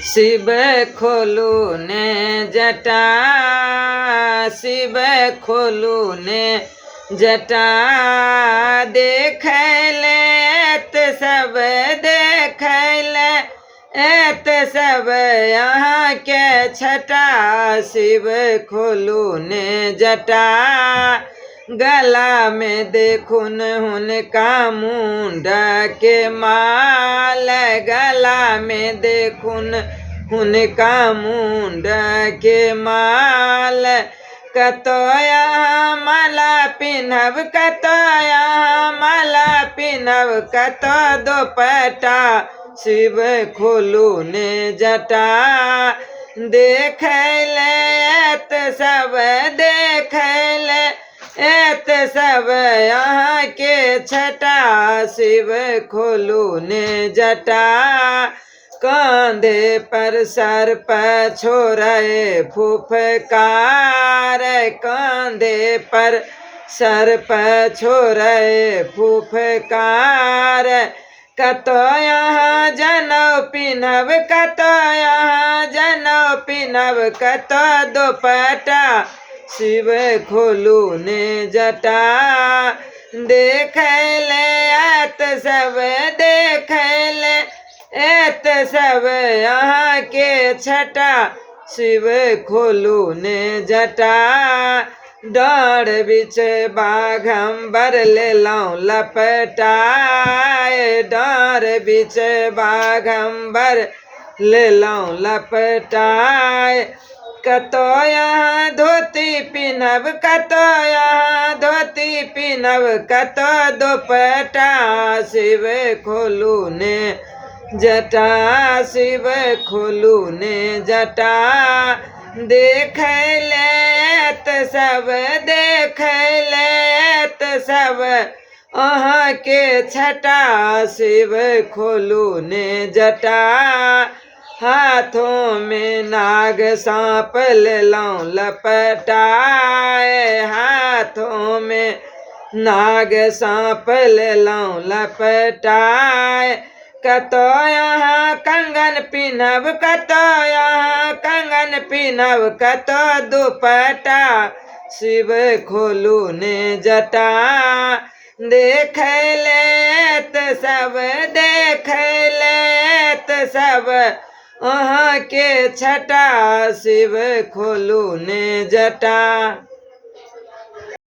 शिव खोलू ने जटा, शिव खोलू ने जटा। देखै ले एत सब, देखै ले एत सब अहाँके छटा। शिव खोलू ने जटा। गलामे देखुन हुनका मुण्डके माल, गलामे देखुन हुनका मुण्डके माल। कतऽ अहाँ माला पिन्हब, कतऽ अहाँ माला पिन्हब, कतऽ दोपटा। शिव खोलू ने जटा। देखै ले एत सब, देखै ले एत सब अहाँके छटा। शिव खोलू ने जटा। काँधे पर सर्प छोड़े फुफकार, काँधे पर सर्प छोड़े फुफकार। कतऽ अहाँ जनउ पिन्हब, कतऽ अहाँ जनउ पिन्हब, कतऽ दोपटा। शिव खोलू ने जटा। देखै ले एत सब, देखै ले एत सब अहाँके छटा। शिव खोलू ने जटा। डाँड़ बिच बाघम्बर लेलहुँ लपटाय, डाँड़ बिच बाघम्बर लेलहुँ लपटाय। कतऽ अहाँ धोती पिन्हब, कतऽ अहाँ धोती पिन्हब, कतऽ दोपटा। शिव खोलू ने जटा। शिव खोलू ने जटा। देखै ले एत सब, देखै ले एत सब अहाँके छटा। शिव खोलू ने जटा। हाथोमे नाग साँप लेलहुँ लपटाय, हाथोमे नाग साँप लेलहुँ लपटाय। कतऽ अहाँ कंगन पिन्हब, कतऽ अहाँ कंगन पिन्हब, कतऽ दुपट्टा। शिव खोलू ने जटा। देखै ले एत सब, देखै ले एत सब अहाँके छटा। शिव खोलू ने जटा।